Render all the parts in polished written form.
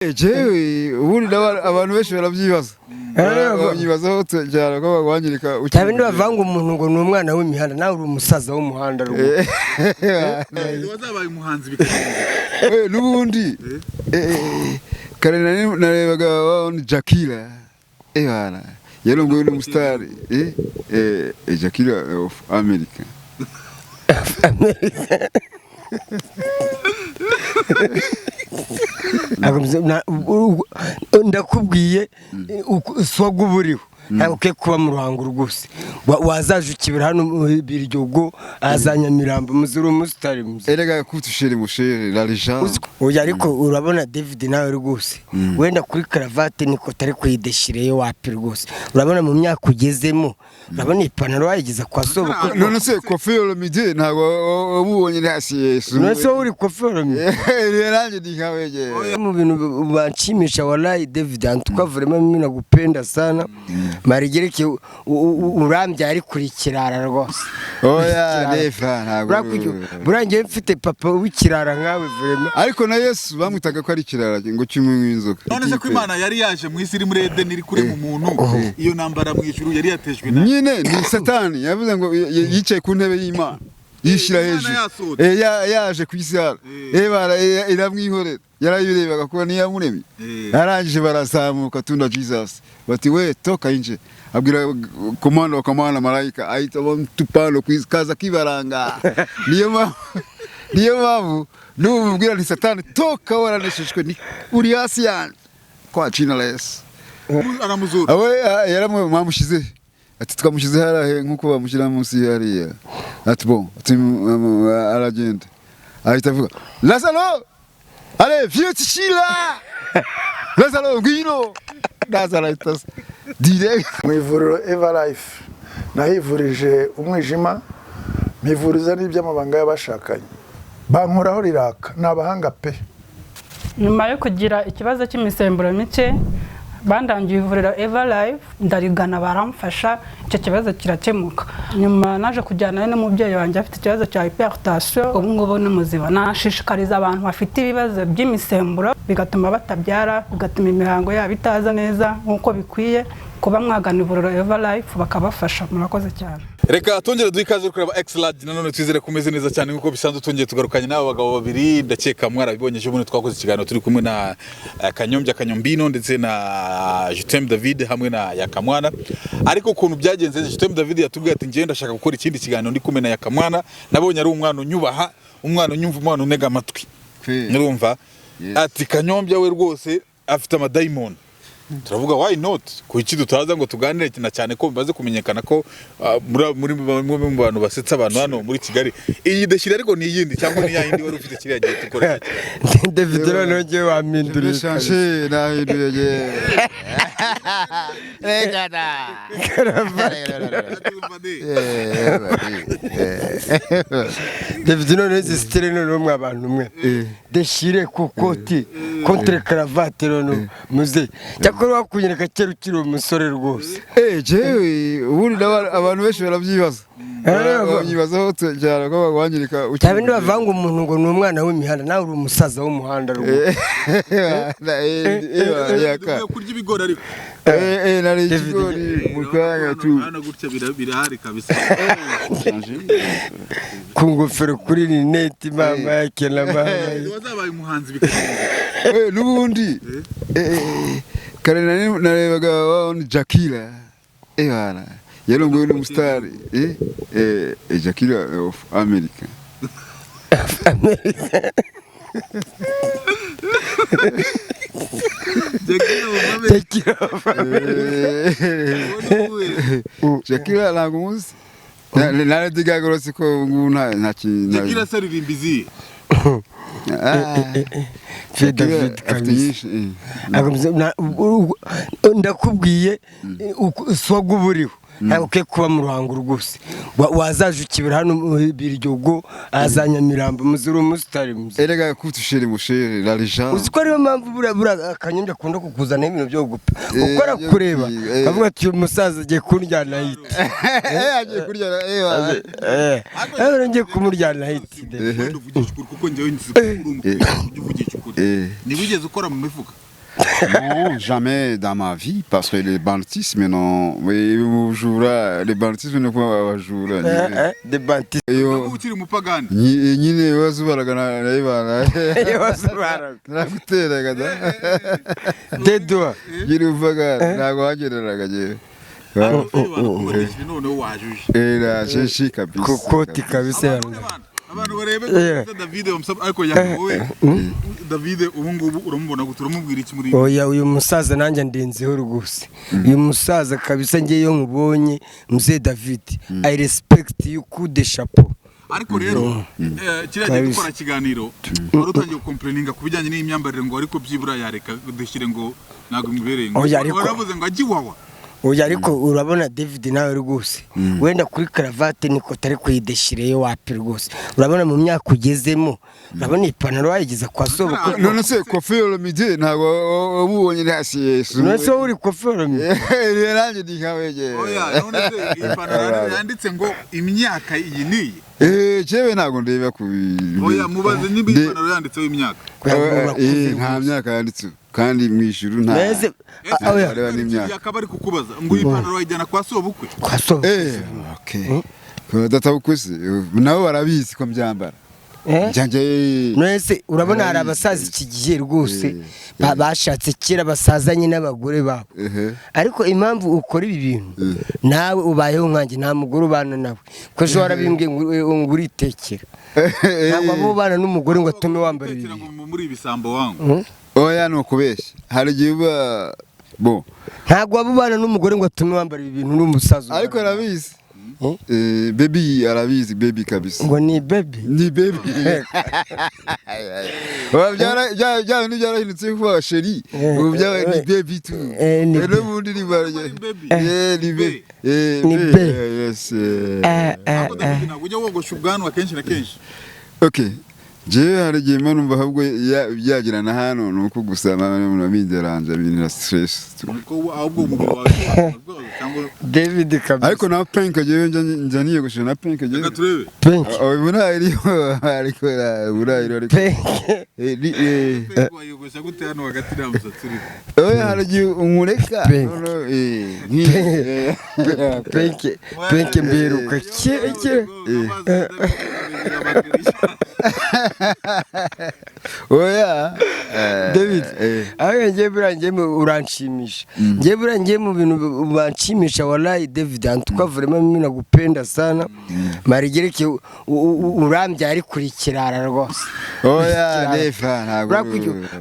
Jewe ubundi abantu benshi barabyibaza, babyibazaho cyane ko bagwangirika. Cyane bavanga umuntu ngo ni umwana w'imihanda, nawe uri umusaza w'umuhanda rwose. Wazabaye umuhanzi bikagenza. N'ubundi kare narebaga Shakira, bana yarongowe n'umusitari, Shakira of America. Ndakubwiye, uswaga uba uriho, ntabwo ukwiye kuba mu Ruhango rwose. Wazaje ukibera hano mu Biryogo, aza Nyamirambo, muzuri umusitari muzima. Erega kutushere mushere la légende. Oya, ariko urabona David, nawe rwose wenda kuri karavate niko tari kuyideshireyo, wapi rwose. Urabona mu myaka ugezemo, urabona ipantaro wayigeza kwa sobukwe. None se Koffi Olomide ntabwo wamubonye hasi Yesu? None se wowe uri Koffi Olomide? Nanjye ndi nkawe je. Mu bintu banshimisha, wallahi David, en tout cas vraiment mimi nakupenda sana, malgré que urambye ari kuri kirara rwose. Oya, nefa ntabwo. Buriya njyewe mfite papa w'ikirara nkawe vraiment. Ariko na Yesu bamwitaga ko ari ikirara ngo cy'umunywi w'inzoga. None se ko Imana yari yaje mu isi iri muri Edeni iri kurema umuntu, iyo ntambara mu ijuru yari yatejwe na Nyine ni Satani yavuze ngo yicaye ku ntebe y'Imana, yishyira Imana hejuru. yasohotse. Yaje ku isi hano, iramwihorera, yarayirebaga kuba ntiyamuremye. Arangije barazamuka tunda Jesus bati: "We toka nje." Abwira komando wa komanda marayika, ahita bamutupano ku isi kaza kibaranga. Niyo mpamvu n'ubu nti: "Satani toka, waraneshejwe, ni uri hasi yanjye kwa jina la Yesu." Aramuzura. Awe yaramwe, ati twamushyize hariya nk'uko bamushyira munsi hariya. Ati bon, ati aragenda ahita avuga: "Lazaro, allez, viens ici là, Lazaro, ngwino." Lazaro ahita aza direct. Mu ivuriro Eva Life nahivurije umwijima, mpivuriza n'iby'amabanga y'abashakanye, bankoraho riraka, ni abahanga pe. Nyuma yo kugira ikibazo cy'imisemburo mike, bandangiye ivuriro Eva Life, ndarigana, baramfasha, icyo kibazo kirakemuka. Nyuma naje kujyana n'umubyeyi wanjye afite ikibazo cya hypertension, ubu ngubu ni muzima. Nashishikariza abantu bafite ibibazo by'imisemburo bigatuma batabyara, bigatuma imihango yabo itaza neza nk'uko bikwiye, kuba mwagana ivuriro Eva Life bakabafasha. Murakoze cyane. Reka twongere duhe ikaze kureba X Large. Nanone twizere ko umeze neza cyane nk'uko bisanzwe. Twongeye tugarukanye n'aba bagabo babiri, ndakeka mwarabibonye ejo bundi twakoze ikiganiro turi kumwe na Kanyombya Kanyombino ndetse na Jutem David hamwe na Yakamwana. Ariko ukuntu byagenze, Jutem David yatubwiye ati: "Njyewe ndashaka gukora ikindi kiganiro ndi kumwe na Yakamwana, nabonye ari umwana unyubaha, umwana unyumva, umwana unega amatwi." Urumva? Ati Kanyombya we rwose afite amadayimoni. Turavuga: "Why not? Kuki tutaza ngo tuganire?" Na cyane ko bimaze kumenyekana ko muri bamwe mu bantu basetsa abantu hano muri Kigali. Iyi deshyira ariko ni iyindi cyangwa ni ya yindi wari ufite kiriya gihe dukora? David, noneho ngewe wampinduriye. Changé, nahinduye je. Reka da. David, noneho izi style, noneho mwa bantu mwe, déchiré ku koti contre cravate, noneho muze cyakora wakunyereka kera ukiri umusore rwose. Jewe ubundi abantu benshi barabyibaza, babyibazaho cyane ko bagwangirika. Cyane bavanga umuntu ngo ni umwana w'imihanda, nawe uri umusaza w'umuhanda rwose. Kurya ibigori ariko. Nari ikigori mu kanya tu. Hano gutya birahari kabisa. Ku ngofero, kuri rinete, mama yake na mama. Wazabaye umuhanzi bikagenza. N'ubundi kare narebaga Shakira, bana yarongowe n'umusitari, Shakira of America. America. Shakira of Shakira. Shakira ntabwo muzi na Lady Gaga, uretse ko ubu ngubu nta kintu. Shakira se aririmba izihe? David afite kabisa. nyinshi. Ndakubwiye, uswaga uba uriho, ntabwo ukwiye kuba mu Ruhango rwose. Wazaje ukibera hano mu Biryogo, aza Nyamirambo, muzuri umusitari muzima. Erega kutushere mushere la légende. Uzi ko ariyo mpamvu buriya Kanyombya akunda kukuzanaho ibintu byo gupfa, kuko arakureba akavuga ati: "Uyu musaza agiye kundyana hiti." Agiye kurya. Ngiye kumuryana hiti. Wenda uvugisha ukuri, kuko njyewe nzi ko uri umukobwa ujya uvugisha ukuri. Ntiwigeze ukora mu mifuka? Non, jamais dans ma vie, parce que les banditisme non, oui, ubujura, les banditisme ni kuba abajura nyine. De banti. Iyo Ubu ukiri umupagani. Nyine wazubaraga nayibana. Wazubaraga. Narakuteraga da. Dedwa. Nyine uvaga ntabwo wagereraga njyewe. Noneho wajuje. Eh, nasheshi kabisa. Kukoti kabisa. Abantu barebe ko David bamusaba, ariko wowe David ubu ngubu uramubona gute? Uramubwira iki muri Oya, uyu musaza nanjye ndinzeho rwose. Uyu musaza kabisa, ngewe iyo nkubonye, mzee David, I respect you, coup de chapeau. Ariko rero kiriya gihe dukora ikiganiro wari utangiye gucomplaininga ku bijyanye n'imyambarire, ngo ariko byibura yareka dushyire, ngo ntabwo imibereye, ngo Oya, ariko- waravuze ngo ajye iwawa. Oya, ariko urabona David, nawe rwose wenda kuri karavate niko tari kuyideshireyo, wapi rwose. Urabona mu myaka ugezemo, urabona ipantaro wayigeza kwa sobukwe. None se coiffure midi ntabwo wamubonye hasi Yesu? None se wowe uri coiffeur? Eh, nanjye ndi nkawe njyewe. Oya, none se iyi pantaro yanditse ngo imyaka iyi n'iyi? Eh, jewe ntabwo ndeba ku Oya, mubaze niba iyi pantaro yanditseho imyaka. Eh, nta myaka yanditseho, kandi mu ijuru nta Mbese Ese oya. Areba n'imyaka. Akaba ari kukubaza ngo iyi pantaro wayijyana kwa sobukwe? Kwa sobukwe. Eh, okay. Data se nabo barabizi ko mbyambara. Eh? Njyanjye. None se urabona hari abasaza iki gihe rwose bashatse kera, basazanye n'abagore babo. Ariko impamvu ukora ibi bintu, nawe ubayeho nkanjye, nta mugore ubana nawe, ko ejo warabimbwiye ngo uritekera, ntabwo abo ubana n'umugore ngo atume wambara ibi Utekera bintu. ngo muri ibisambo wangu. Oya, ni ukubeshya, hari igihe uba bo. Ntabwo waba ubana n'umugore ngo atume wambara ibi bintu n'umusaza. Ariko ubana nawe. arabizi. Eh? Eh, baby arabizi, baby kabisa. Ngo ni baby? Ni baby. Oya, bya bintu byarahindutse kuba chéri, ubu byabaye ni baby tu. Eh, ni Rero baby. ubundi ni Baby. Eh, ni baby. Eh, Ni baby. baby. Yes. Eh. Ariko David, ntabwo ujya wogosha ubwanwa kenshi na kenshi? Okay, jewe hari igihe mba numva ahubwo byagira na hano, ni uko gusa mama binderanje, bintera stress tu. Ko ahubwo umubiri wawe cyangwa David kabisa. Ariko na pink, jewe njya niyogoshesha na pink jewe. Reka turebe. Pink. Ubu ntayiriho, ariko ubu ntayiriho, ariko Pink. Eh, eh. Wayogosha gute hano hagati nta musatsi uriho? Oya, hari igihe umureka. Pink. Noneho, Pink, pink mbiruka kera kera. Oya. David, Eh. aho ngiye buriya ngiye uranshimisha, ngiye buriya ngiye mu bintu banshimisha, wallahi David, en tout cas vraiment mimi nakupenda sana, malgré que urambye ari kuri kirara rwose. Oya. Kirara. Nefa ntabwo.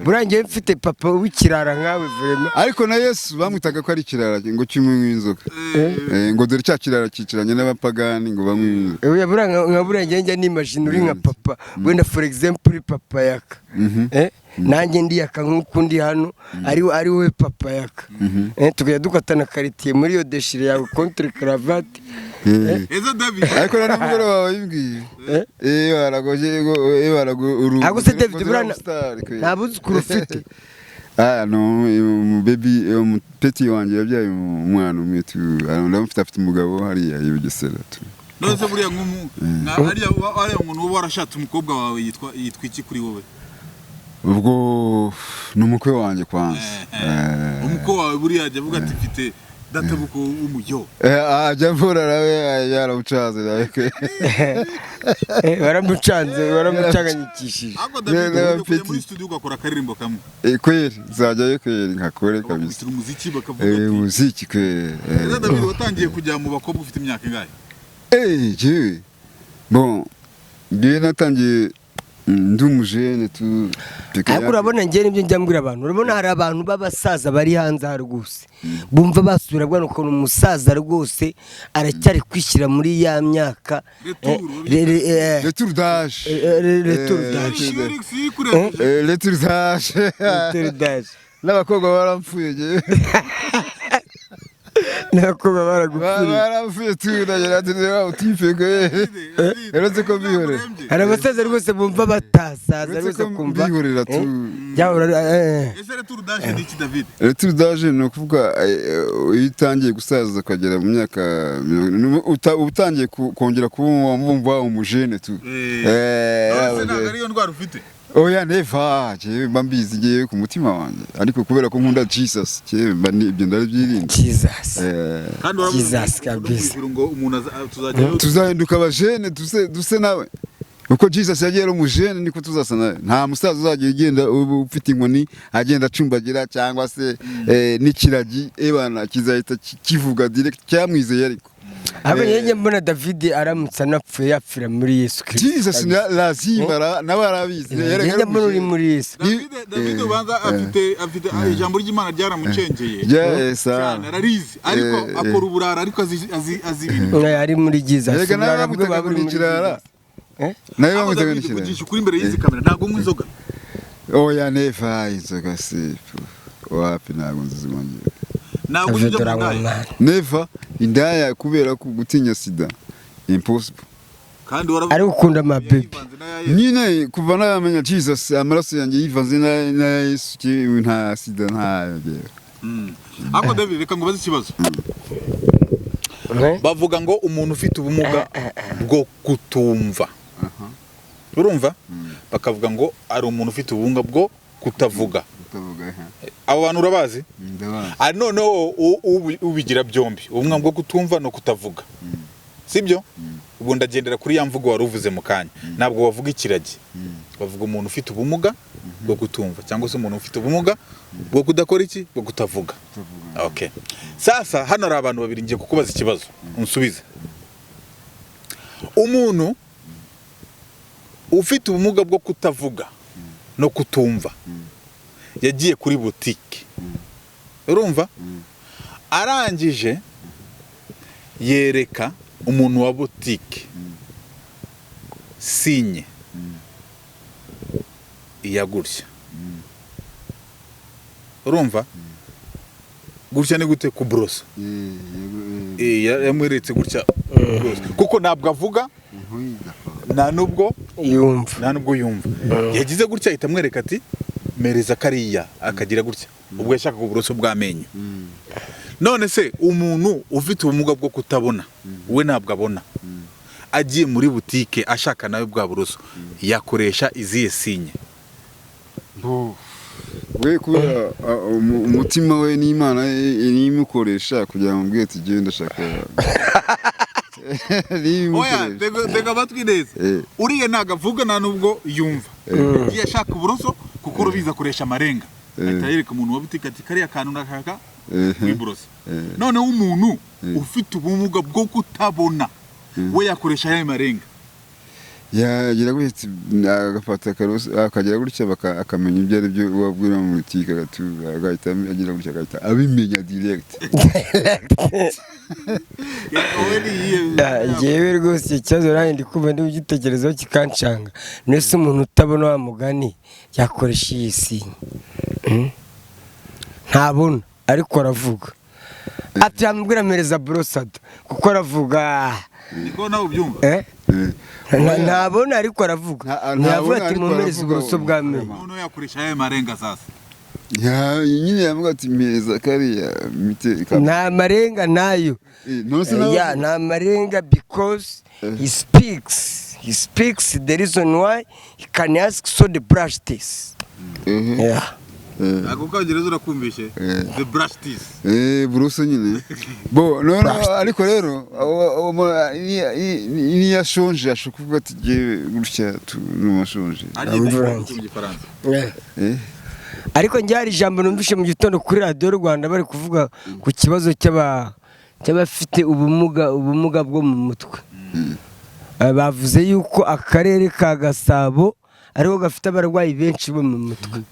Buriya ngiye mfite papa w'ikirara nkawe vraiment. Ariko na Yesu bamwitaga ko ari ikirara ngo cy'umunywi w'inzoga. Eh, ngo dore cya kirara cyicaranye n'abapagani ngo banywe inzoga. Oya, buriya nka buriya ngiye njya nimagine uri nka papa, wenda for example uri papa Yaka, eh, nanjye ndi Yaka nk'uko ndi hano, ari wowe papa Yaka, eh, tukajya dukatana karitiye muri iyo déchiré yawe contre cravate. Eh. Ese David, Ariko na nimugoroba wabimbwiye. Eh? Eh, baragoje ngo eh barago uru. Ahubwo se David, buriya nta buzukuru ufite? Ah no, baby, umupeti wanjye yabyaye umwana umwe tu, ndamufite, afite umugabo hariya i Bugesera tu. None se buriya nk'umu nka hariya umuntu uba warashatse umukobwa wawe yitwa iki kuri wowe? Ubwo ni umukwe wanjye kwanza. Eh. Umukobwa wawe buriya ajya avuga ati mfite databuko w'umuyo? Eh, ajya avura nawe yaramucanze nawe kwe. Eh, baramucanze, baramucanganyikishije. Ariko David, Ne- ujya kujya ne- muri studio ugakora akaririmbo kamwe? Eh, kweri nzajyayo kweri nkakore kabisa. Bakubitira umuziki bakavuga Eh, ati muziki kweri. Ese David, watangiye kujya mu bakobwa ufite imyaka ingahe? Eh, jewe bon, jewe natangiye ndi umujene tu. Ariko urabona njye nibyo njya mbwira abantu, urabona hari abantu b'abasaza bari hanze aha rwose bumva basubira bwana, ukuntu umusaza rwose aracyari kwishyira muri ya myaka. Retour, Retour d'âge. Retour Eh, d'âge. Lyrics yikurengeje. Eh, retour d'âge. Retour d'âge. N'abakobwa barampfuye jewe. N'abakobwa baragupfiriye? Barampfuye tu, ndagira ati reba utipe kwe. Uretse ko mbihorera. Hari abasaza rwose bumva batasaza Uretse rwose ko kumva mbihorera tu. Yahora eh. Ese retour d'âge ni iki, David? Retour d'âge ni ukuvuga iyo utangiye gusaza ukagera mu myaka uba utangiye kongera kuba wumva umujene tu. Eh. Eh, None se ntabwo ariyo ndwara ufite? Oya, never. Jewe mba mbizi ngewe ku mutima wanjye, ariko kubera ko nkunda Jesus, jewe mba ibyo ndabyirinda. Jesus. Kandi waravuze Jesus ngo no mu kabisa. ijuru ngo umuntu tuzajyayo. Tuzahinduka abajene, duse nawe. Uko Jesus yagiye ari umujene, niko tuzasa nawe. Nta musaza uzajya ugenda uba ufite inkoni agenda acumbagira cyangwa se n'ikiragi ebana kizahita kivuga direct cyamwizeye, ariko Ahubwo njye mbona David aramutse anapfuye yapfira muri Yesu Kristo. Jesus lazima nawe arabizi. Njye mbona uri muri Yesu. David ubanza afite ijambo ry'Imana ryaramucengeye Yes. cyane, ararizi, ariko akora uburara, ariko azi ibintu. Ari muri Jesus. Erega nawe Uburara bwe bamwitaga buba buri ngo ni muri ikirara. Jesus. Eh? Nawe Ariko bamwitaga David, ni ikirara. kugisha ukuri imbere y'izi kamera, ntabwo unywa inzoga? Oya, never. Inzoga si wapi, ntabwo nzizinywa. Ntabwo David ujya mu uranywa ndaya? man. Never. Indaya kubera ko gutinya sida, impossible. Kandi waravuze Ariko ukunda amabebi. yivanze n'aya Yesu. Nyine kuva namenya Jesus, amaraso yanjye yivanze na Yesu, nta sida, nta Ariko David, reka ngubaze ikibazo. Eh? Bavuga ngo umuntu ufite ubumuga bwo kutumva, urumva, bakavuga ngo ari umuntu ufite ubumuga bwo kutavuga. Utavuga. Abo bantu urabazi? Ndabazi. Ari noneho ubigira byombi, ubumuga bwo kutumva no kutavuga, sibyo? Ubwo ndagendera kuri ya mvugo wari uvuze mu kanya. Ntabwo bavuga ikiragi, bavuga umuntu ufite ubumuga bwo kutumva cyangwa se umuntu ufite ubumuga bwo kudakora iki, bwo kutavuga. Okay, sasa hano hari abantu babiri, ngiye kukubaza ikibazo unsubize. Umuntu ufite ubumuga bwo kutavuga no kutumva yagiye kuri butike, urumva, arangije yereka umuntu wa butike signe iya gutya. Urumva, gutya ni gute kuborosa? Yamweretse gutya kuborosa, kuko ntabwo avuga, nta nubwo Yumva. nta nubwo yumva. Yagize gutya ahita amwereka ati: "Mereza kariya." Akagira gutya, ubwo yashakaga uburoso bw'amenyo. None se umuntu ufite ubumuga bwo kutabona, we ntabwo abona, agiye muri butike ashaka nawe bwa buroso, yakoresha izihe signe? We kubera umutima we n'Imana ye nimukoresha kugira ngo mbwire ati: "Genda ndashaka." Oya. Nimukoresha. Tega amatwi neza. Uriya ntabwo avuga, nta nubwo yumva. Yagiye ashaka uburoso, kuko urubizi akoresha amarenga, ahita yereka umuntu wa butike ati: "Kariya kantu ndashaka wiborosa." Noneho umuntu ufite ubumuga bwo kutabona we yakoresha ayahe marenga? Yagira gutya agafata akaroso akagira gutya, akamenya ibyo ari byo wabwira mu butike, agahita agira gutya, agahita abimenya direct. Wowe ni iyihe? Njyewe rwose icyo kibazo nanjye ndi kumva ndi kugitekerezaho kikancanga. Mbese umuntu utabona wa mugani yakoresha iyi signe? Ntabona ariko aravuga, ati yamubwira: "Mpereza borosada," kuko aravuga. Niko nawe ubyumva? Eh? Ntabona ariko aravuga. Ntiyavuga Ntabona ati ariko mumpereze aravuga. uburoso bw'amenyo. Noneho yakoresha ayahe marenga sasa? Nyine yavuga ati: "Mpereza kariya mite." Nta marenga nayo. None se nawe Yeah, nta marenga because he speaks. He speaks, the reason why he can ask so the brush this. Yeah. Ako kongereza urakumvishe? The brush teeth. Buruso nyine bo none. Ariko rero niyo ashonje ashobora kuvuga ati: "Jyewe gutya numashonje." Ariko mu Gifaransa. Yeah. Eh. Ariko njye hari ijambo numvise mu gitondo kuri Radiyo Rwanda bari kuvuga ku kibazo cy'abafite ubumuga bwo mu mutwe. Bavuze yuko akarere ka Gasabo ariko gafite abarwayi benshi bo mu mutwe.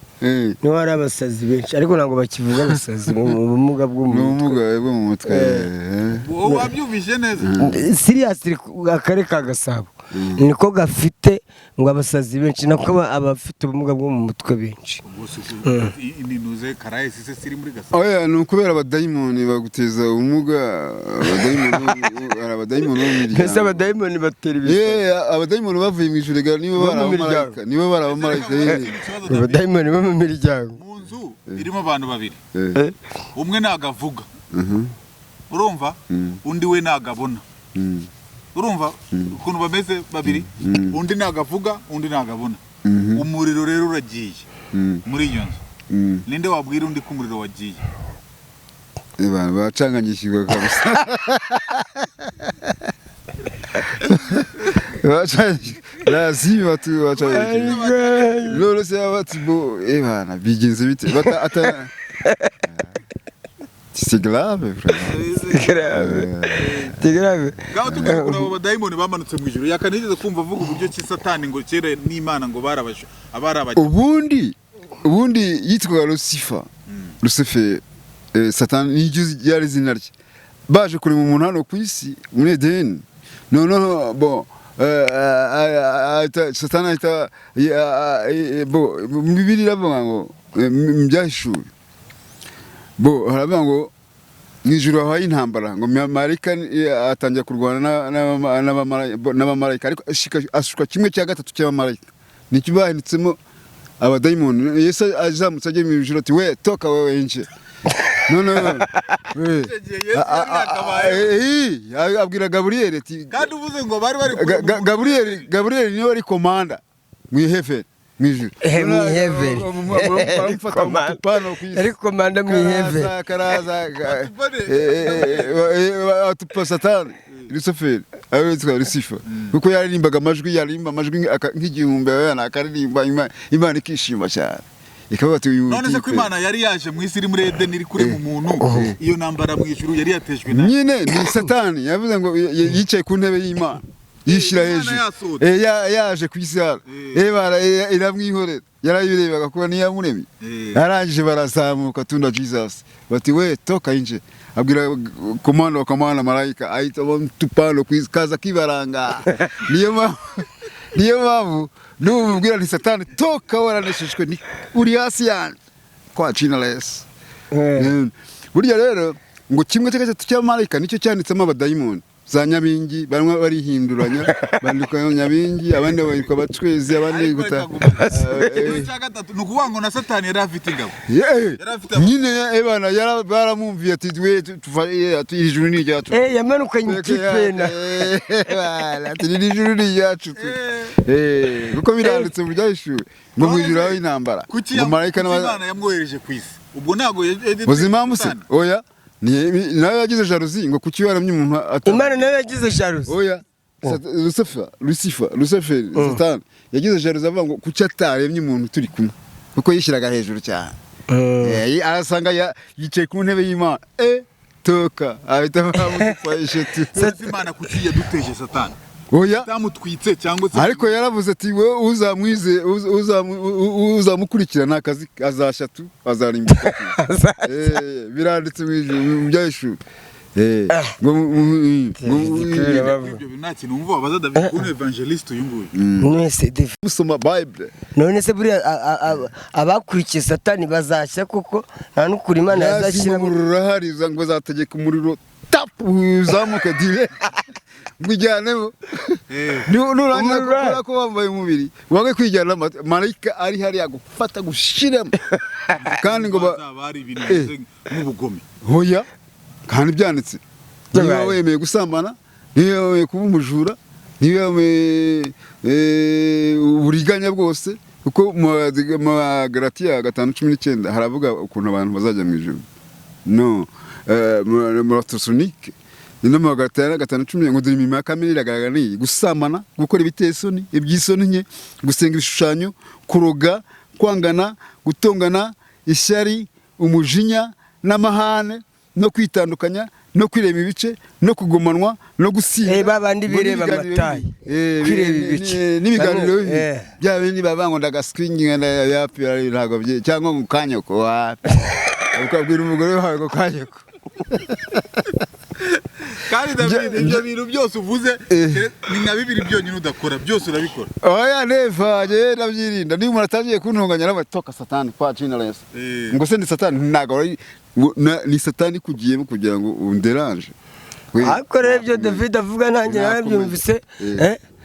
Niho hari abasazi benshi, ariko ntabwo bakivuga abasazi, mu bumuga bwo mu Ni mutwe. ubumuga bwo mu mutwe. Wowe wabyumvise neza? Seriously, akarere ka Gasabo niko gafite ngo abasazi benshi, nako abafite ubumuga bwo mu mutwe benshi. Ninuze karayesi se siri muri Gasabo? Oya, ni ukubera abadayimoni baguteza ubumuga. Abadayimoni, hari abadayimoni bo mu Mbese miryango. abadayimoni batera ibisazi? Yeah, abadayimoni bavuye mu ijuru ga nibo Bo bari mu miryango. abamarayika, nibo bari abamarayika. Abadayimoni bo mu miryango. Mu nzu irimo abantu babiri, umwe ntabwo avuga, urumva, undi we ntabwo abona. Urumva ukuntu bameze babiri? Undi ntabwo avuga, undi ntabwo abona. Umuriro rero uragiye muri iyo nzu. Ninde wabwira undi ko umuriro wagiye? Abantu bacanganyikirwa kabisa. Lazima tu bacanganyikirwa. None se bati bo ebana bigenze bite bata ata. C'est grave, vraiment. Grave. C'est grave. Ngaho tugeze kuri abo badayimoni bamanutse mu ijuru, yakanigeze kumva avuga uburyo ki Satani ngo kera n'Imana ngo barabashe abari. Ubundi yitwaga Lucifer. Lucifer, Satani niryo ryari izina rye. Baje kurema umuntu hano ku isi muri Edeni. Noneho bon, Satani ahita bo mu Bibiliya iravuga ngo, mu Byahishuwe bo haravuga ngo mu ijuru habaye intambara, ngo marayika atangira kurwana n'abamarayika, ariko ashuka kimwe cya gatatu cy'abamarayika, nicyo bahinditsemo abadayimoni. Yesu azamutse ajya mu ijuru ati: "We toka, wewe nje." None we Icyo gihe Yesu yari yakabaye. Abwira Gaburiyeli ati Kandi uvuze ngo bari bari Gaburiyeli niwe wari komanda mu heaven, mu ijuru. Mu heaven. Baramufata bamutupana ku isi. Ari komanda mu heaven. Karaza karaza. Atupane. Atupa Satani Rusuferi, abe yitwa Lucifer, kuko yaririmbaga amajwi, yaririmba amajwi nk'igihumbi abana akaririmba, Imana ikishima cyane ikavuga ati uyu None se ko type. Imana yari yaje mu isi iri muri Edeni iri kurema umuntu, iyo ntambara mu ijuru yari yatejwe na Nyine ni Satani yavuze ngo yicaye ku ntebe y'Imana yishyira Imana hejuru. yasohotse. Yaje ku isi hano. Iramwihorera, yarayirebaga kuba ntiyamuremye. Arangije barazamuka tunda Jesus bati: "We toka nje." Abwira komando wa komanda marayika, ahita bamutupano ku isi kaza kibaranga. Niyo mpamvu n'ubu nti: "Satani toka, waraneshejwe, ni uri hasi yanjye kwa jina la Yesu." Burya rero ngo kimwe cya gatatu cy'abamarayika nicyo cyanditsemo abadayimoni za nyabingi, bamwe barihinduranya bandika nyabingi, abandi bandika abacwezi, abandi Ariko guta reka ngubaze. Kimwe cya gatatu ni ukuvuga ngo na Satani yari afite ingabo. Yari afite Nyine ebana baramwumviye ati: "We tuva ati ijuru ni iryacu." Yamanukanye ikipe na Ati: "Iri juru ni iryacu." Kuko biranditse mu Byahishuwe ngo mu ijuru habaho intambara, Kuki ngo marayika kuki Imana yamwohereje ku isi? Ubwo ntabwo Uzi impamvu se? Satani. Oya, nawe yagize jalousie ngo kuki waramye umuntu Imana nayo yagize jalousie. Oya, Lucifer, Lucifer, Lucifer, Satani yagize jalousie avuga ngo kuki ataremye umuntu turi kumwe, kuko yishyiraga hejuru cyane. Arasanga yicaye ku ntebe y'Imana, toka, ahita amutupa eshatu. Ese Imana kuki yaduteje Satani? Oya. Itamutwitse cyangwa se Ariko yaravuze ati: "We uzamwize uzamukurikira nta kazi azashya tu, azarimbuka tu." Biranditse mu ijuru mu Byahishuwe. Ngo Ibyo bintu nta kintu wumva wabaza David kuri evangeliste uyu nguyu? Mwese David. Musoma Bible. None se buriya abakurikiye Satani bazashya koko? Nta n'ukuri Imana Yazima yazashyiramo. Umuriro urahari, ngo zategeka umuriro tap uzamuke dire ngo ujyanemo. Nurangiza Umuriro gukora urahari. ko wambaye umubiri wange kwijyana, marayika ari hariya gufata gushiramo kandi ngo Hazaba hari ibintu bimeze nk'ubugome. Hoya, kandi byanditse niba Byabaye. wemeye gusambana, niba wemeye kuba umujura, niba wemeye uburiganya bwose, kuko mu Galatiya 5:19 haravuga ukuntu abantu bazajya mu ijuru. No mu Batesalonike no mu Galatiya 5:10 ngo: "Dore imirimo ya kamere iragaragara, ni iyi: gusambana, gukora ibiteye isoni, iby'isoni nke, gusenga ibishushanyo, kuroga, kwangana, gutongana, ishyari, umujinya n'amahane, no kwitandukanya, no kwirema ibice, no kugomanwa, no gusinda." Ba bandi Ngo bireba n'ibiganiro amatayi. bibi. Kwireba ibice. N'ibiganiro Bamwe, bibi. Bya bindi bavuga ngo ndagaswingi yapi, ntabwo cyangwa ngo kanyoko wapi, ukabwira umugore wawe ngo kanyoko. Kandi David, ibyo bintu byose uvuze ni nka bibiri byonyine udakora, byose urabikora. Oya, never, njyewe ndabyirinda. Niba umuntu atangiye kuntunganya aravuga: "Toka Satani kwa jina la Yesu." Ngo se ni Satani? Ntabwo ni Satani ikugiyemo kugira ngo underanje. Ariko rero ibyo David avuga nanjye Nakomeza. narabyumvise.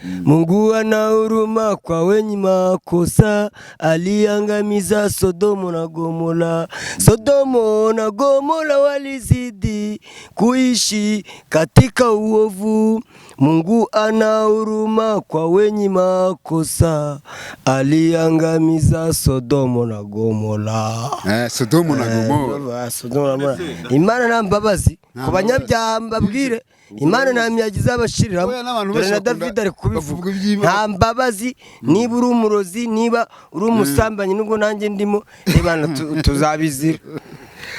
Mungu ana huruma kwa wenye makosa, aliangamiza Sodomo na Gomora. Sodomo na Gomora walizidi kuishi katika uovu. Mungu ana huruma kwa wenye makosa, aliangamiza Sodomo na Gomora. Sodomu na Gomora. Sodomo na Gomora. Imana nta mbabazi ku banyabyaha, mbabwire, Imana nta miyaga izabashiriramo. Oya, n'abantu Dore benshi na bakunda- David ari kubivuga. Bavuga iby'Imana. Nta mbabazi niba uri umurozi, niba uri umusambanyi, nubwo nanjye ndimo, reba tuzabizira.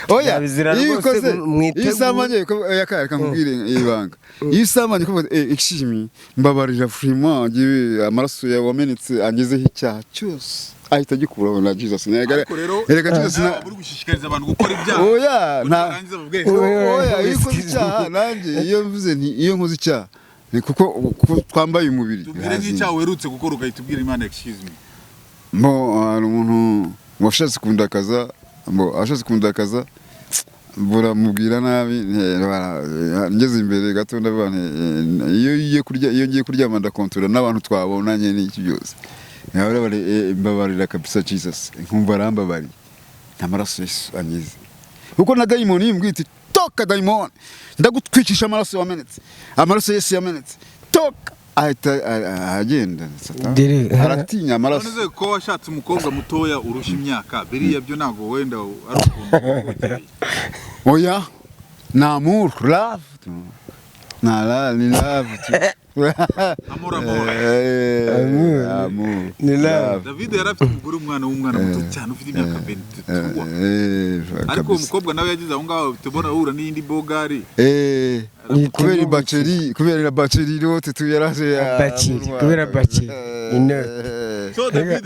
Oya, Tuzabizira iyo rwose, ubikoze, mwitegure. iyo usambanye, oya, reka nkubwire ibanga. Iyo usambanye ukavuga, excuse me, mbabarira vraiment, njyewe amaraso yawe wamenetse angezeho icyaha cyose, ahita agikuraho na Jesus. Ariko rero Erega Jesus nawe na uri gushishikariza abantu gukora ibyaha. Oya, nta Barangiza babwire. Oya, iyo ukoze icyaha, nanjye iyo mvuze nti iyo nkoze icyaha ni kuko twambaye umubiri. Tubwire nk'icyaha uherutse gukora, ugahita ubwira Imana "excuse me". Mo hari umuntu washatse kundakaza, mo ashatse kundakaza, buramubwira nabi, ngeze imbere gato ndavuga nti, iyo ngiye kurya, iyo ngiye kuryama ndakontorora n'abantu twabonanye n'iki byose. Nawe bari, mbabarira kabisa Jesus, nkumva arambabariye, nta maraso Yesu anyize, kuko na dayimoni yimbwiye iti "Toka dayimoni, ndagutwicisha amaraso wamenetse, amaraso Yesu yamenetse, toka", ahita agenda. Satani aratinya amaraso. None se ko washatse umukobwa mutoya urusha imyaka, biriya byo ntabwo wenda ari ukuntu wahohotereye? Oya, ni amour, love, na la ni love tu. Amor, amor. Amour. Ni love. David yari afite umugore, umwana w'umwana muto cyane ufite imyaka 23, ariko uwo mukobwa nawe yagize aho ngaho tubona ahura n'iyindi bogari. Kubera baceri, kubera baceri rote tu yaraje. Baceri, kubera baceri. Inote. So David,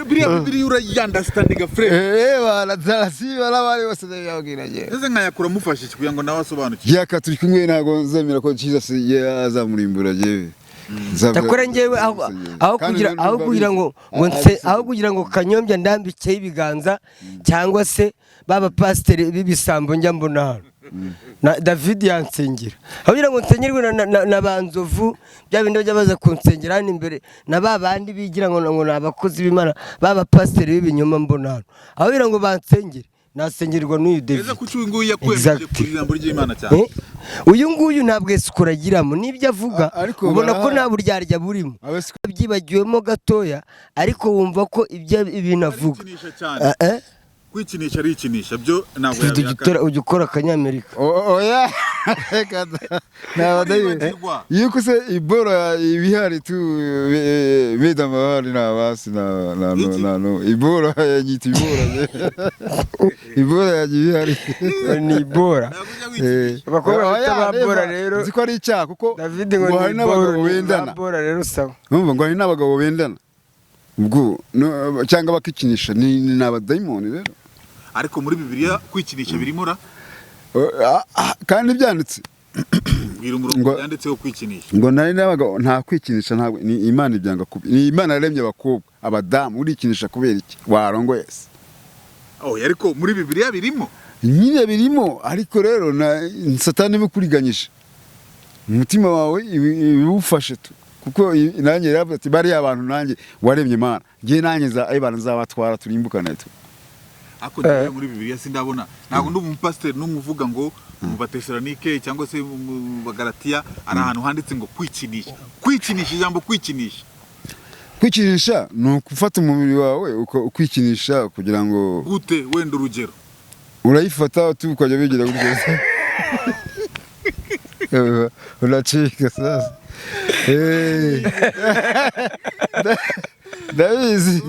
biriya biriya urayi-understandinga fresh? Bana zarasiba n'abari bose ndababwira njye. Ese nkayakura amufashe iki kugira ngo nawe asobanukirwe? Yaka turi kumwe, ntabwo nzemera ko Jesus azamurimbura jewe. Cyakora njyewe aho kugira aho kugira ngo Kanyombya ndambikeho ibiganza cyangwa se baba pasiteri b'ibisambo njya mbona hano, na David yansengera, aho kugira ngo nsengerwe na ba Nzovu, bya bindi bajya baza kunsengera hano imbere, na ba bandi bigira ngo ni abakozi b'Imana, baba pasiteri b'ibinyoma mbona hano, aho kugira ngo bansengere nasengerwa n'uyu Ese David. kuki uyu nguyu yakwemeje ku ijambo ry'Imana cyane? Eh? Uyu nguyu ntabwo esukura agiramo n'ibyo avuga. Ariko ubona ko nta buryarya burimo, byibagiwemo gatoya, ariko wumva ko ibyo ibintu avuga. Arikinisha cyane. Eh, eh? Kwikinisha arikinisha byo ntabwo Ujya yabihakana. ujya ukora akanyamerika. Oya, reka da, nta badayi. Aribagirwa. Yuko se ibora ibihari tu beda amahari nta basi na na no Iki? na no ibora yanyita ibora, ibora yagiye ibihari. Ni ibora. Ntabwo ujya wikinisha. Abakobwa bita Oya, ba bora reba, rero. nzi ko ari icyaha kuko David ngo ngo hari ni n'abagabo ibora, ni bendana. ba bora rero, sawa. Numva ngo hari n'abagabo bendana ubwo cyangwa bakikinisha, ni abadayimoni rero. Ariko muri Bibiliya kwikinisha birimo ra? Kandi byanditse. Bwira umurongo byanditseho kwikinisha. Ngo nari n'abagabo nta kwikinisha, ntabwo ni Imana ibyanga kubi, ni Imana yaremye abakobwa, abadamu. Urikinisha kubera iki warongoye se? Oh, ariko muri Bibiliya birimo. Nyine birimo, ariko rero na Satani ibikuriganyije umutima wawe ibiwufashe tu, kuko nanjye yaravuze ati bariya abantu nanjye waremye Imana, njye nanjye abantu nzabatwara turimbukane tu. Ariko njyewe muri Bibiliya sindabona, ntabwo ndi umupasiteri n'umwe uvuga ngo mu Batesalonike cyangwa se mu Bagalatiya ari ahantu handitse ngo kwikinisha, kwikinisha, ijambo kwikinisha. Kwikinisha ni ukufata umubiri wawe ukwikinisha kugira ngo Gute? Wenda urugero. Urayifata tu ukajya wigira gutya, unacika sasa. Ndabizi.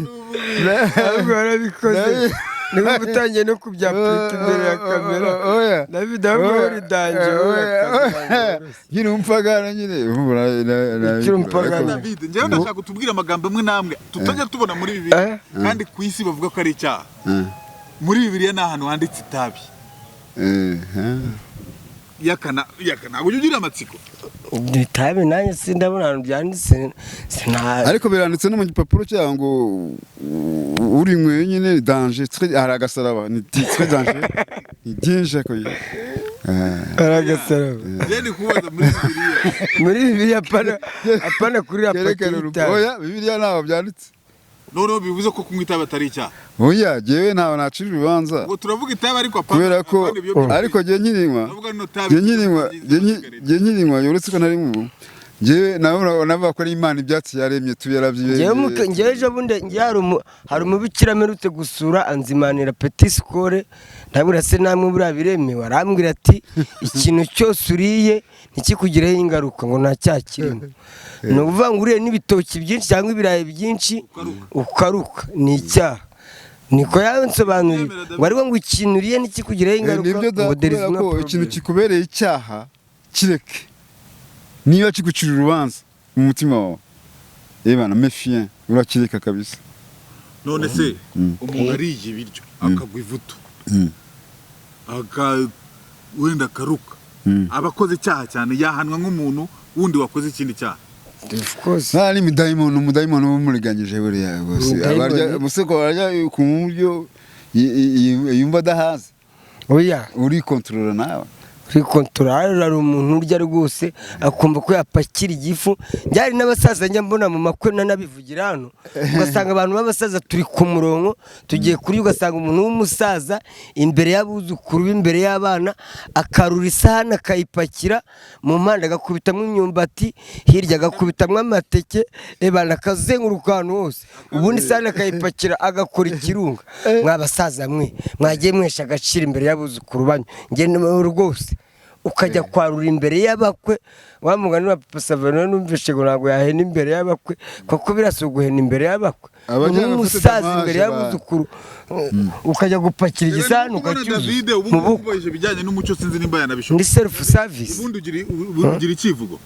Ahubwo warabikoze, niba utangiye no kubyapurika imbere ya kamera. Oya. David, ahubwo uri danger wowe. Oya. Nyine umupagani nyine Ukiri umupagani. David, njyewe ndashaka utubwire amagambo amwe n'amwe tutajya tubona muri Bibiliya kandi ku isi bavuga ko ari icyaha. Muri Bibiliya ni ahantu handitse itabi? Yakana yakana, ntabwo ujya ugira amatsiko? Itabi nanjye sindabona ahantu byanditse, sina. Ariko biranditse no mu gipapuro cyaho ngo urinyweye nyine danger, hari agasaraba, ni très danger, ni danger ko. Aragasaraba. Njye ndi kubaza muri Bibiliya. Muri Bibiliya, apana, apana kuri Kerekana rapati y'itabi. Oya, Bibiliya ntaho byanditse. Noneho bivuze ko kunywa itabi atari icyaha? Oya, jyewe ntaho nacira urubanza. Ubwo turavuga itabi, ariko apana Kubera ko apana ibiyobyabwenge. Ariko jye nkirinywa Turavuga rino tabi. Jye nkirinywa, jye nkirinywa, uretse ko nari mu jyewe nawe navuga ko ari Imana, ibyatsi yaremye tu Njyewe njyewe ejo bundi njyewe hari umubikira mperutse gusura, anzimanira petit score. Ndabwira: "Se namwe buriya biremewe?" Arambwira ati: "Ikintu cyose uriye ntikikugireho ingaruka, ngo nta cyaha kirimo." Ni ukuvuga ngo uriye n'ibitoki byinshi cyangwa ibirayi byinshi ukaruka, ni icyaha. Niko yansobanuriye, ngo ariko ngo ikintu uriye ntikikugireho ingaruka, Nibyo da, ngo there is kubera no ko ikintu problem. kikubereye icyaha kireke. Niba kigucira urubanza mu mutima wawe, ebana méfiant, urakireka kabisa. None se umuntu ariye ibiryo akagwa ivutu, aka wenda akaruka, aba akoze icyaha cyane, yahanwa nk'umuntu wundi wakoze ikindi cyaha? Of course. Nta ni umudayimoni, umudayimoni uba umuriganyije buriya rwose. Umudayimoni? Abarya museko barya ku buryo yumva adahaze. Oya. Urikontorora nawe. Kuri kontorari hari umuntu urya rwose akumva ko yapakira igifu. Byari n'abasaza njya mbona mu makwe, nanabivugira hano, ugasanga abantu b'abasaza turi ku murongo tugiye kurya, ugasanga umuntu w'umusaza imbere y'abuzukuru be, imbere y'abana, akarura isahani akayipakira mu mpande, agakubitamo imyumbati, hirya agakubitamo amateke, ebana akazenguruka ahantu hose, ubundi isahani akayipakira agakora ikirunga. Mwa basaza mwe, mwagiye mwesha agaciro imbere y'abuzukuru banyu. Njye rwose ukajya kwarura imbere y'abakwe, wa mugani wa Papa Savano, numvise ngo ntabwo yahena imbere y'abakwe, kuko birasa guhena imbere y'abakwe. Abajyana Umuntu bafite w'umusaza damage imbere y'abuzukuru ukajya gupakira igisahani Kubona ukacyuzuza David ubu mu ngubu bukwe kubahije ibijyanye n'umuco, sinzi nimba yanabishobora. Ni self service. Ubundi ugira icyivugo?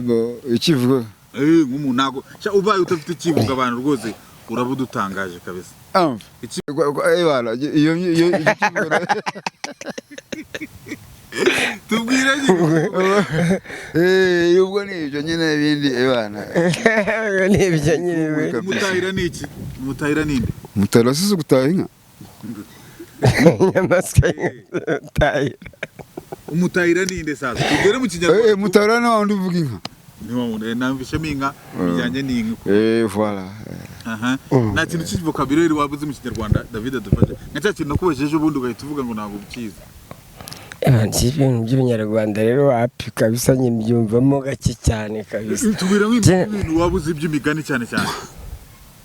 Bo ikivugo? Nk'umuntu ntabwo sha, ubaye udafite icyivugo abantu rwose uraba udutangaje kabisa. Amva. Bana, iyo icyo kivugo Tubwire nyine. Ubwo ni ibyo nyine, ibindi bana. Ni ibyo nyine we. Umutahira ni iki? Umutahira ni nde? Umutahira wasize gutaha inka. Inyamaswa y'umutahira. Umutahira ni nde sasa? Tubwire mu Kinyarwanda. Umutahira ni wa wundi uvuga inka. Namvishemo inka, bijyanye n'inka. Voilà. Aha. Nta kintu cy'ivokabulary waba uzi mu Kinyarwanda, David, adufashe nka cya kintu nakubajije ejo bundi ugahita uvuga ngo ntabwo ukizi? Ibintu by'ibinyarwanda rero wapi kabisa, nyibyumvamo gake cyane kabisa. Tubwira nk'ibintu waba uzi by'imigani cyane cyane.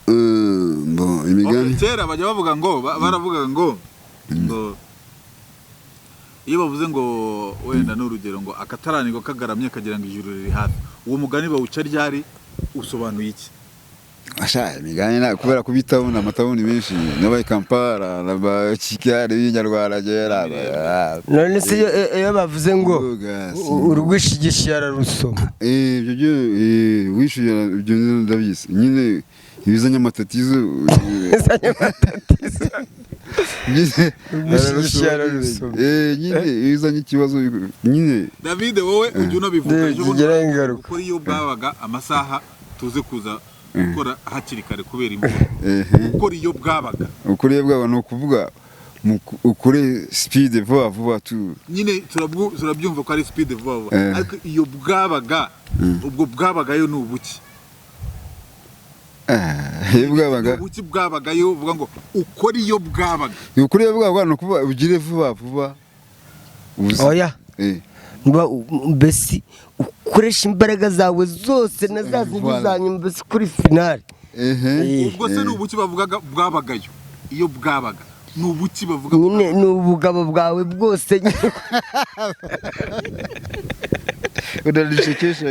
Bon, imigani. Okay, kera bajya bavuga ngo baravugaga ngo iyo bavuze ngo wenda ni urugero ngo akataranirwa kagaramye kagira ngo ijuru riri hafi, uwo mugani bawuca ryari, usobanuye iki? Asha, imigani na kubera kubitabona amatabuni menshi nabaye Kampala na Kigali y'inyarwanda gera. None se iyo bavuze ngo Uvuga, si. Urwishigishiye ararusoma? Ibyo byo wishyuye, ibyo ndabizi nyine, ibizanye amatatizo. Izanye amatatizo. Urwishigishiye ararusoma. Nyine ibizanye ikibazo nyine. David, wowe ujya unabivuga ejo bundi Bigiraho ingaruka. gukora iyo bwabaga, amasaha tuze kuza gukora hakiri kare kubera imvura. Gukora iyo bwabaga. Ukuriye bwabo ni ukuvuga ukore speed, vuba vuba tu. Nyine turabyumva ko ari speed, vuba vuba. Ariko iyo bwabaga, ubwo bwabagayo ni ubuki? Iyo bwabaga. Ubuki bwabagayo, uvuga ngo ukora iyo bwabaga. Ukuriye bwabaga ni ukuvuga ugire vuba vuba. Oya. Mbese ukoresha imbaraga zawe zose na za zindi Voilà. za nyuma, mbese kuri finale. Ubwo se ni ubuki bavugaga bwabagayo? Iyo bwabaga ni ubuki bavuga? Nyine ni ubugabo bwawe bwose nyine. Unanichekesha.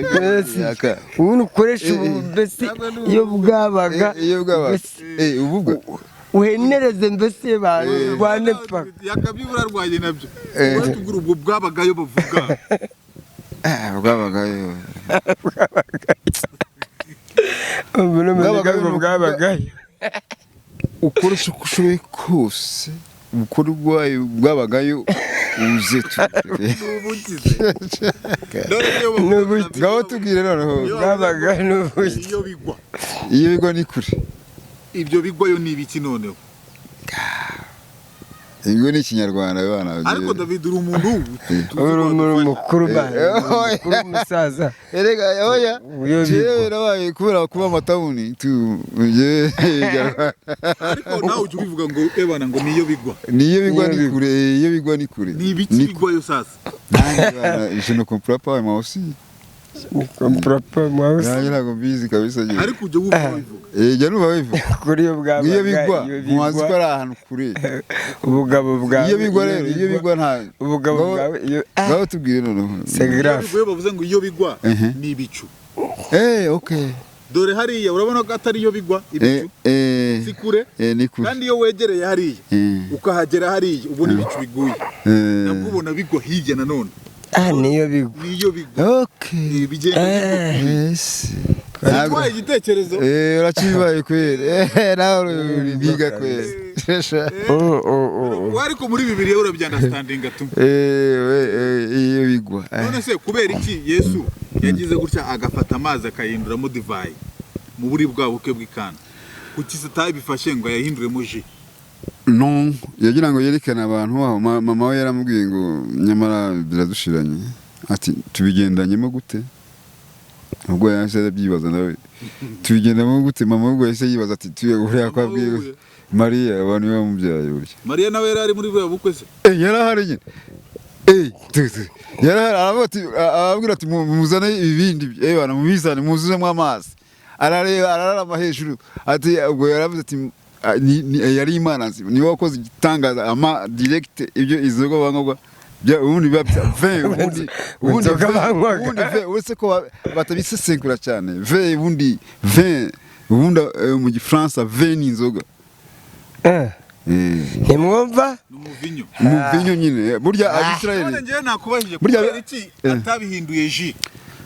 Yaka. Ubundi ukoresha ubu mbese iyo bwabaga. Iyo bwabaga. Mbese Ububwa. Uhenereze mbese barwane paka. Yakabyibura arwanye nabyo. Uratubwira ubwo bwabagayo bavuga. Bwabagayo. Ubu n'umenye Bwabagayo ngo ni ukuvuga- bwabagayo. Ukoresha uko ushoboye kose, ukora ubwayo bwabagayo uze tu. N'ubukize none iyo bavuga N'ubuki. Ngaho tubwire noneho. Iyo bavuga ngo Bwabagayo n'ubuki. iyo bigwa. Iyo bigwa ni kure. Ibyo bigwayo ni ibiki noneho? Ingo ni Ikinyarwanda bana. Ariko David, uri umuntu Uri umuntu mukuru bana, mukuru, umusaza. Erega oya. Iyo bigwa. Jewe nabaye kubera kuba amatawuni tu jewe Ikinyarwanda. Ariko nawe ujya ubivuga ngo ebana, ngo niyo bigwa. Niyo bigwa Niyo ni bigwa. kure, iyo bigwa ni kure. Ni ibiki Ni bigwayo sasa? Nanjye bana, je ne comprends pas moi aussi. Ni comprends moi aussi. Nanjye ntabwo mbizi kabisa jewe. Ariko ujya wumva babivuga? Eh, jya numva bivuga. Kuri iyo bwabaga, Iyo bigwa iyo mubazi ko bigwa, ari ahantu kure. Ubugabo bwawe. Iyo bigwa rero, iyo bigwa nta Ubugabo bwawe iyo ah, Ngaho tubwire noneho. C'est Iyo grave. bigwa, iyo bavuze ngo iyo bigwa, ni ibicu. Okay. Dore hariya urabona ko atari iyo bigwa, ibicu si kure? Ni kure. Kandi iyo wegereye hariya, ukahagera hariya, ubona ibicu biguye, nabwo ubona bigwa hirya nanone. Ah, niyo bigwa. Niyo bigwa. Okay. Bigenda bigwa. Yes. Bitwaye igitekerezo. Urakibaye kweli. Nawe uri biga kweli. Oh, oh, oh, oh. We, ariko muri Bibiliya urabyunderstandinga tu. We, iyo bigwa. None se kubera iki Yesu yagize gutya agafata amazi akayahinduramo divayi mu buri bwa bukwe bw'Ikana? Kuki se atabifashe ngo ayahinduremo jus? No, yagira ngo yerekane abantu aho mama we yaramubwiye ngo nyamara biradushiranye. Ati tubigendanyemo gute? Ubwo yahise arabyibaza nawe. Tubigendamo gute? Mama ubwo yahise yibaza ati tuye buriya ko abwiye Mama we. Mariya, abantu bamubyaye burya. Mariya nawe yari ari muri buriya bukwe se? Yari ahari nyine. Tu, tu. Yari ahari, aravuga ati, arababwira ati muzane ibibindi, bana mubizane muzuzemo amazi. Arareba, ararama hejuru. Ati ubwo yaravuze ati yari Imana nzima. Niwe wakoze igitangaza ama direct ibyo izoga banywa bya ubundi biba vin, ubundi Inzoga vin, banywaga. ubundi vin, uretse ko batabisesengura cyane. Vin ubundi, vin ubundi, mu Gifaransa vin ni inzoga. Ntimwumva? Ni umuvinyo. Umuvinyo nyine burya Abisirayeli. None njyewe nakubajije kubera iki atabihinduye jus,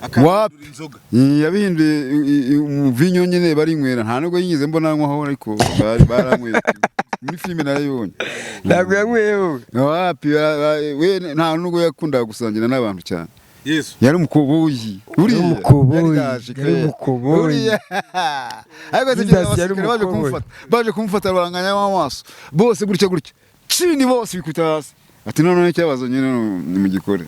akahindura Wapi. inzoga? Yabihinduye umuvinyo nyine, barinywera. Nta nubwo yigeze mbona anywaho, ariko bari baranyweye muri filime, narayibonye. Ntabwo yanyweye wowe? Wapi, we nta nubwo yakundaga gusangira n'abantu cyane. Yesu? Yari umukoboyi buriya. Yari umukoboyi, Yari daje yari kweli. umukoboyi. Buriya ariko Jesus tugira yari abasirikare baje umukoboyi. kumufata, baje kumufata baranganya amaso bose gutya gutya chini, bose bikubita hasi. Ati noneho ikibazo nyine ni mugikore.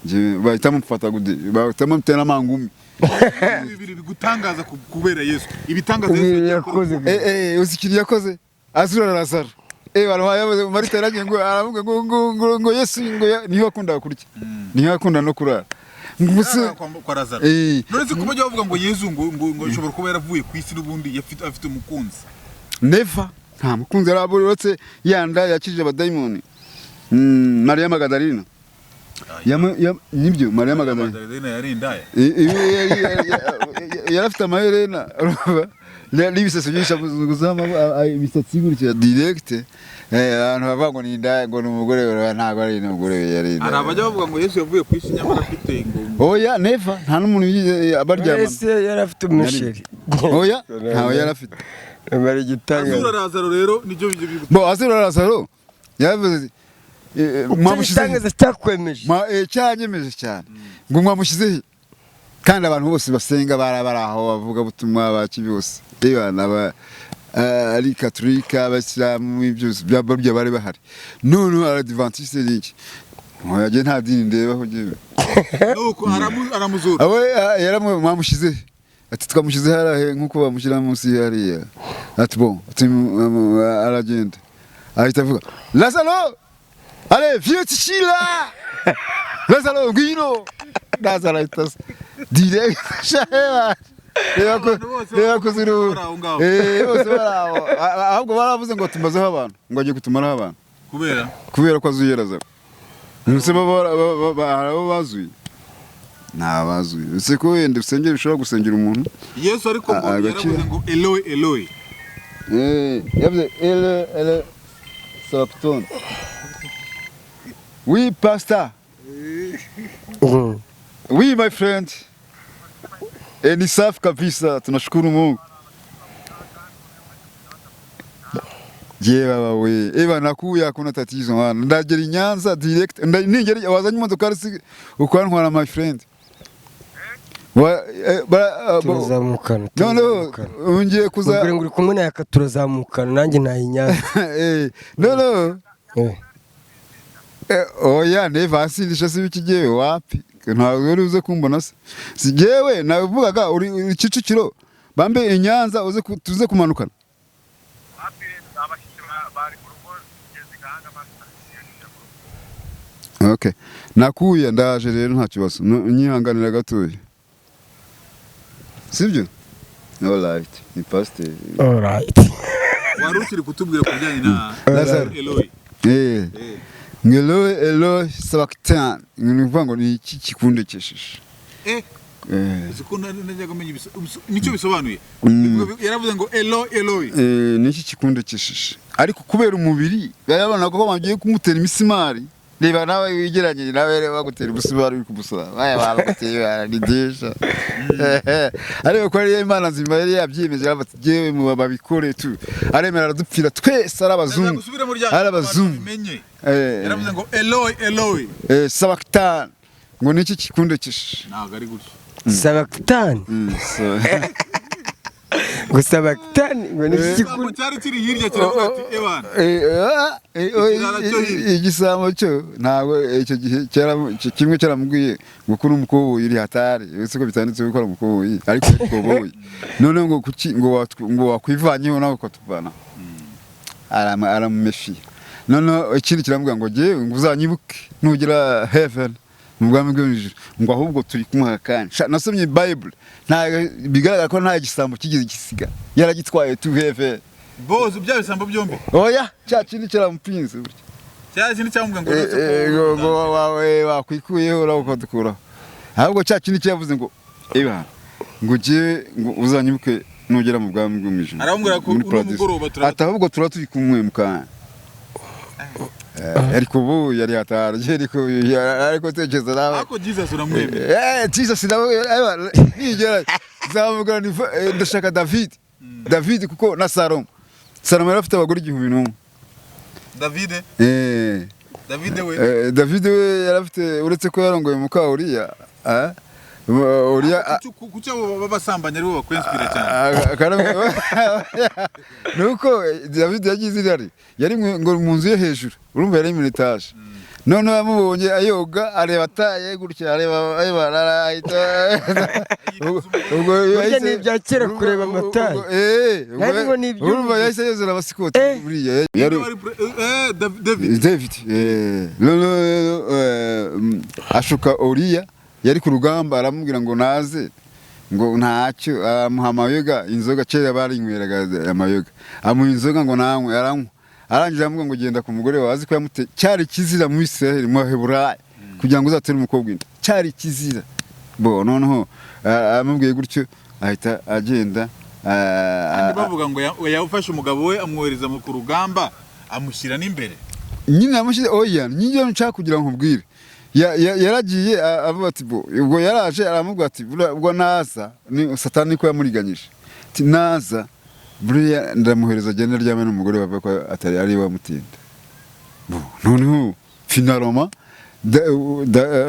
Njye bahita mufata gute, bahita mutera amangumi. Ibintu bibiri bigutangaza kubera Yesu, ibitangaza Yesu Ibintu yagiye akora. yakoze. Uzi ikintu yakoze azura Lazaro? Abantu bayabuze. Marita yaragiye ngo aravuga ngo Yesu ngo niho yakundaga kurya, niho yakunda no kurara. Ngo Yarara kwa Lazaro. None se kuba bajya bavuga ngo Yesu ngo ashobora kuba yaravuye ku isi n'ubundi afite umukunzi? Never, nta mukunzi yari abura uretse yanda yakijije abadayimoni. Mariya Magadalena. Nibyo, Mariya Magadalena. Magdalena yari indaya? Yari afite amaherena, urumva? N'ibisasu byinshi, amuzunguzaho imisatsi gutya direct. Abantu bavuga ngo ni indaya, ngo ni umugore we, ntabwo ari umugore we, yari Hari indaya. abajya bavuga ngo Yesu yavuye ku isi nyamara afite ngo Oya, never, nta n'umuntu wigeze baryamana. Wese yari afite umusheri? Oya, ntawe yari afite. Bari igitangaza. Azura Lazaro rero nibyo Bo azura Lazaro yavuze ati, Icyo mwamushyize gitangaza cyakwemeje? Cyanyemeje cyane, ngo mwamushyize he? Kandi abantu bose basenga bari aho, bavuga butumwa baki bose, aba ari katolika, abasilamu, byose burya bari bahari. None Abadivantiste ni iki? Oya, njye nta dini ndebaho njyewe. Nuko aramuzura. Awe yaramwe mwamushyize he? Ati twamushyize hariya nk'uko bamushyira munsi hariya. Ati bon, ati aragenda ahita avuga Lazaro, allez viens ici là, Lazaro ngwino. Lazaro ahita aza direct. Shaheba, reba ko Abantu bose reba ko ziri bari aho ngaho. Bose bari aho. Ahubwo baravuze ngo tumazeho abantu, ngo agiye kutumaraho abantu. Kubera? Kubera ko azuye Lazaro. Nuse hari abo bazuye, nta bazuye, uretse ko wenda usengera, ushobora gusengera umuntu. Yesu ariko ngo Agakira. yaravuze ngo Eloi Eloi. Yavuze ele ele sabachthani. Oui pastor. Oui my friend. Ni safi kabisa, tunashukuru Mungu. Je baba we, eba nakuya, hakuna tatizo bana. Ndagera i Nyanza direct, ningera wazanye imodokari si ukantwara my friend. Wa, Turazamukana. Noneho Turazamukana. ngiye kuza. Mubwire ngo uri kumwe na Yaka, turazamukana, nanjye ntaye Nyanza. No no. Oya, neva ansindisha si biki, jyewe wapi, ntabwo uri uze kumbona se. Si jyewe navugaga, uri Kicukiro bambe i Nyanza, uze tuze kumanukana. Hafi abashyitsi bari mu rugo, ngeze i Gahanga basa. Okay, nakuye ndaje rero, nta kibazo. Nyihanganira gatoya, sibyo? Alright, ni pasiteri. Alright. Wari ukiri kutubwira ku bijyanye na Lazaro. Eloi. Eloi, Eloi sabachthani, ni ukuvuga ngo ni iki kikundekesheje? Uzi ko najyaga menya nicyo bisobanuye. Yaravuze ngo Eloi, Eloi. Ni iki kikundekesheje? Ariko kubera umubiri yarabona ko bagiye kumutera imisimari. Reba nawe wigeranye nawe, reba bagutera umusumari uri kumusaba, baya baguteye baridisha, ariko ko ariyo Imana nzima yari yabyiyemeje, yaravuze ati jyewe mu babikore tu, aremera aradupfira twese, ari abazungu. Gusubira muri rya Ari abazungu. bimenye. Yaravuze ngo Eloi, Eloi. Sabachthani, ngo ni iki kikundekesheje? Ntabwo ari gutyo. Sabakitani. Ngo sabakitani, ngo ni iki? Igisambo cyari kiri hirya kiravuga ati ebana. Ikirara cyo hirya. Igisambo cyo ntabwo icyo gihe kimwe cyaramubwiye ngo kuri umukoboyi uri hatari, uretse ko bitanditse ko ari umukoboyi, ariko umukoboyi noneho ngo kuki ngo wakwivanyeho nawe ukatuvana, aramumefiya. Noneho ikindi kiramubwira ngo jyewe ngo uzanyibuke nugera heaven, mu bwami bwo mu ijuru, ngo ahubwo turi kumwe aka kanya. Sha, nasomye Bible, nta bigaragara ko nta gisambo kigeze gisiga, yaragitwaye to heaven. Bose bya bisambo byombi? Oya, cya kindi cyaramupinze burya. Cya kindi cyamubwira ngo uretse Ngo wawe wakwikuyeho uraho ukadukuraho, ahubwo cya kindi cyavuze ngo eba ngo jyewe ngo uzanyibuke nugera mu bwami bwo mu ijuru. Aramubwira ko Muri uno paradiso. mugoroba Ati ahubwo tuba turi kumwe mu kanya. Ariko ubu yari hatari, ariko tekereza nawe. Ariko Jesus uramwemera? Jesus nawe nigera nzamubwira ni ndashaka David, David kuko na Salomo, Salomo yari afite abagore 1001. David? David we? David we yari afite, uretse ko yarongoye muka Uriya, Uriya. Kuki abo b'abasambanyi aribo bakwinspira cyane? Nuko David yagize irari, yari ngo mu nzu yo hejuru, urumva yari muri etaje, noneho yamubonye ayoga, areba ataye gutya, areba areba ahita ubwo Burya ni ibya kera kureba amataye. Nari ngo ni iby'ubu. Urumva yahise yuzura abasikoti. Buriya yari Wari David. David, noneho rero, ashuka Uriya yari ku rugamba, aramubwira ngo naze, ngo ntacyo, amuha amayoga, inzoga, kera barinyweraga amayoga, amuha inzoga ngo nanywe, aranywa, arangije aramubwira ngo genda ku mugore wawe, azi ko yamute. Cyari kizira mu Israel, mu Heburayi, kugira ngo uzatere umukobwa inda cyari kizira. Bo noneho amubwiye gutyo ahita agenda. Kandi bavuga ngo yafashe umugabo we amwohereza ku rugamba, amushyira n'imbere. Nyine yamushyize, oya, nyine nshaka kugira ngo nkubwire. Yaragiye avuga ati bo ubwo yaraje aramubwira ati ubwo naza ni Satani ko yamuriganyije, ati naza buriya ndamuhereza agende aryame n'umugore, bavuga ko atari ari we wamutinda. Bo noneho finalement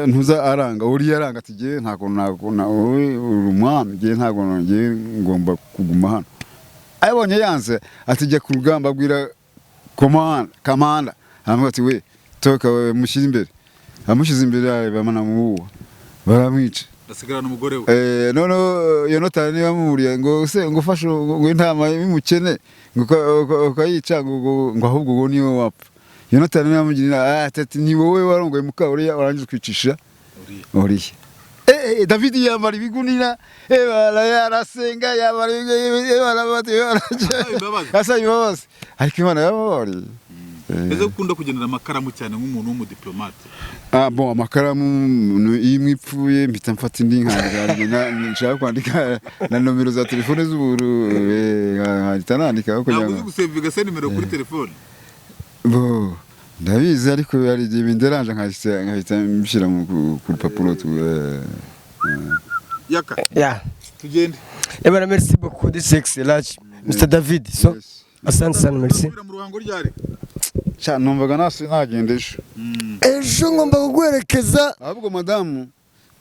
ntuza aranga, uriya aranga ati jyewe ntabwo wowe uri umwami, jyewe ntabwo ngiye, ngomba kuguma hano. Abonye yanze ati jya ku rugamba, abwira komanda, kamanda aramubwira ati we toka we, mushyire imbere. Amushyize imbere bamanamubuwa baramwica. Asigarana umugore we. Noneho Yonatani niba amuburiye ngo se ngo ufashe ngo intama y'umukene ngo ukayica, ngo ahubwo uwo niwe wapfa. Yonatani niba amugirira ati ni wowe warongoye muka Uriya, warangiza ukwicisha Uriya. Uriya. David yambara ibigunira, arasenga, yambara Asaba imbabazi. Asaba imbabazi, ariko Imana yababariye. Ese ukunda kugendera amakaramu cyane nk'umuntu w'umudiplomate? Ah bon, amakaramu iyo imwe ipfuye mpita mfata indi nkandika, nshaka kwandika na nomero za telefone z'uburu, nkahita nandika kugira Ntabwo uzi ngo gusevinga se nimero kuri telefone? Bo ndabizi, ariko hari igihe binderanje nkahita mbishyira ku rupapuro tu. Yaka. Yeah. Tugende. Eh bana, merci beaucoup de sex large. Mr. David. So, Yes. asante sana, merci. Usubira mu Ruhango ryari? Sha, numvaga nasi nagenda ejo. Ejo ngomba kuguherekeza. Ahubwo madamu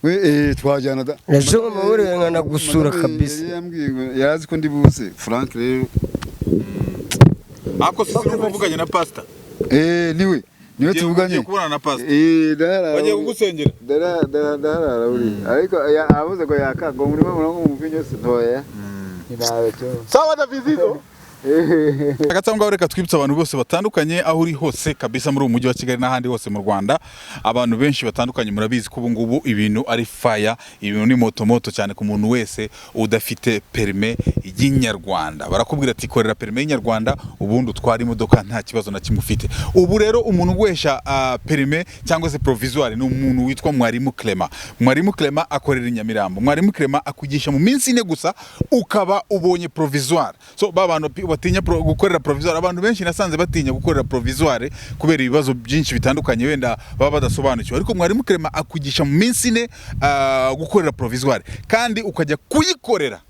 we, twajyana da. Ejo ngomba guherekeza gusura Madamu kabisa. yari yambwiye ngo yarazi ko ndi buze Frank rero. Ako si uvuganye na pastor? Niwe. Niwe Ugiye- tuvuganye. Ugiye kubonana na pastor. Eh, ndaharara. Bagiye kugusengera. Ndaharara buriya. Ariko avuze ngo yaka ngo murimo murango mu mvinyo se ntoya. Ntawe cyo. Sawa Davidizo. Hagati aho ngaho, reka twibutse abantu bose batandukanye, aho uri hose kabisa muri uyu mujyi wa Kigali n'ahandi hose mu Rwanda. Abantu benshi batandukanye, murabizi ko ubu ngubu ibintu ari fire, ibintu ni moto moto cyane. Ku muntu wese udafite permis y'inyarwanda, barakubwira ati: "Korera permis y'inyarwanda, ubundi utwara imodoka nta kibazo na kimwe ufite." Ubu rero umuntu uguhesha permis cyangwa se provisoire ni umuntu witwa Mwarimu Clement. Mwarimu Clement akorera i Nyamirambo. Mwarimu Clement akugisha mu minsi 4 gusa ukaba ubonye provisoire. So ba bantu batinya gukorera provisoire, abantu benshi nasanze batinya gukorera provisoire kubera ibibazo byinshi bitandukanye wenda baba badasobanukiwe, ariko Mwarimu Clement akugisha mu minsi 4 gukorera provisoire, kandi ukajya kuyikorera,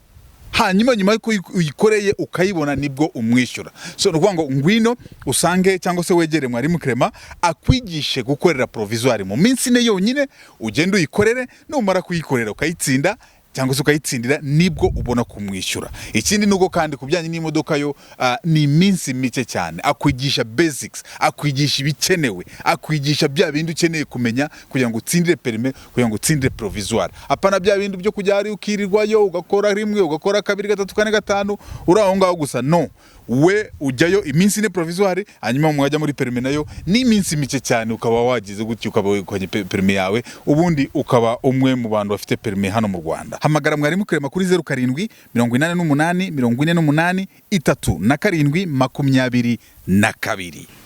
hanyuma nyuma y'uko uyikoreye ukayibona nibwo umwishyura. So ni ukuvuga ngo ngwino usange cyangwa se wegere Mwarimu Clement akwigishe gukorera provisoire mu minsi 4 yonyine, ugende uyikorere. Numara kuyikorera ukayitsinda cyangwa se ukayitsindira, nibwo ubona kumwishyura. Ikindi nuko kandi ku bijyanye n'imodoka yo ni iminsi mike cyane. Akwigisha basics, akwigisha ibikenewe, akwigisha bya bindi ukeneye kumenya kugira ngo utsindire permis, kugira ngo utsindire provisoire, apana bya bindi byo kujya hariya ukirirwayo, ugakora rimwe, ugakora kabiri, gatatu, kane, gatanu, uri aho ngaho gusa. No we ujyayo iminsi 4 provisoire, hanyuma mwajya muri permis nayo ni iminsi mike cyane, ukaba wagize gutyo ukaba wegukanye permis yawe, ubundi ukaba umwe mu bantu bafite permis hano mu Rwanda. Hamagara Mwarimu Clement kuri 0788 48 37 22.